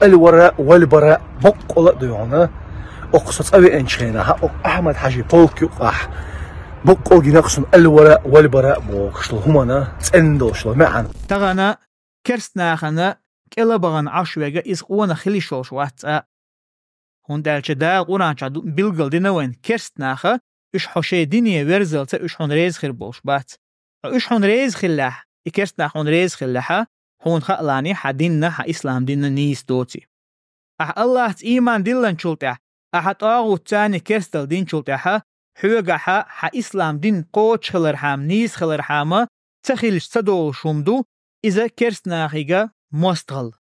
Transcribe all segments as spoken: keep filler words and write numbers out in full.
Аль-Вара валь-Бара боккъала а ду хьуна, окху со цӀа веанчу хенахь, окху Ахьмад-Хьажин полк юкъахь, боккъала гина-кх суна Аль-Вара валь-Бара бохуш долу хӀуманна цӀена долуш долу маьӀна. Тахана керст нахана кӀела бахана Ӏаш верг иза къонах хила йиш йолуш вац цкъа а. ХӀунда аьлча Дала Къуръан чохь ду-, билгал дина вайн керст наха, уьш хьо шайн дине верзалца уьш хьуна реза хир болуш бац. Ткъа уьш хьуна реза хиллехь, и керст нах хьуна реза хиллехьа, хьуна хаалахь, хьан динна, хьан ислам динна нийса доций. Ахьа Аллахьца ийман диллинчул тӀаьхьа, ахьа тӀагӀутца керстал динчул тӀаьхьа, хьоьгахьа хьан ислам дин кхочушхилархьама, нийсахилархьама, ца хилча ца долуш хӀума ду, иза керст нахига мостагӀалла.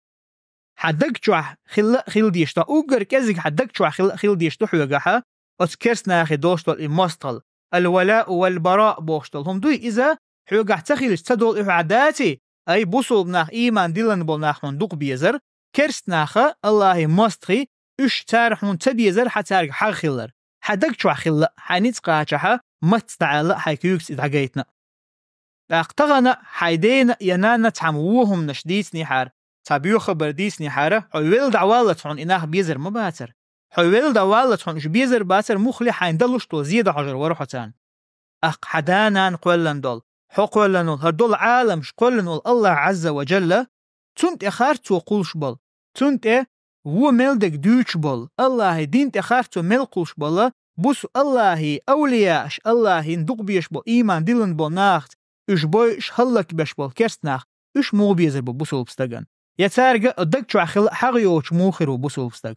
Хьан даг чохь хилла а хила дезаш ду, уггар кӀезиг хьан даг чохь хилла а хила дезаш ду хьоьгахьа, оцу керст нахе долуш долу и мостагӀалла, аль-валаъ валь-бараъ бохуш долу хӀума дуй иза, хьоьгахь ца хилча ца долу и хьуьхьа даций, ай, бусулба нах, ийман диллина болу нах хьуна дукха безар, керст наха, Аллахье мостагӀий, уьш цара хьуна ца безар хьан цаьрга хьагӀ хилар. Хьан даг чохь хилла а, хьайн ницкъ кхачахьа, мацца дӀаалла а, хьайн куьйгаца и дӀагайтина а. ТӀаккха тахана хьайн дена я нанна цхьамма вон хӀуманаш дийцинехьара, цхьа боьха хабар дийцинехьара, хьо велла дӀаваллалц хьуна и нах безар ма бацара. Хьо велла дӀаваллалц хьуна уьш безар бацара, муххале хьайна далуш долу зе дӀахьожур вара хьо царна. ТӀаккха хьан да-нана кхоьллина долу, хьо кхоьллина волу, хӀара долу Ӏаламаш кхоьллина волу Аллахь Ӏазза ва Джалла, цунна тӀе харцо кхуллуш болу, цунна тӀе вон мел дерг дуьйцуш болу, Аллахье дин тӀе харцо мел кхуллуш болу, бусу Аллахье авлияаш, Аллахьина дукха безаш болу, ийман диллина болу нахаца уьш бойуш, хӀаллакбеш болу керст нах, уьш муха безар бу бусулба стагана? Я цаьрга даг чохь хилла а хьагӀ йоцуш муха хир ву бусулба стаг?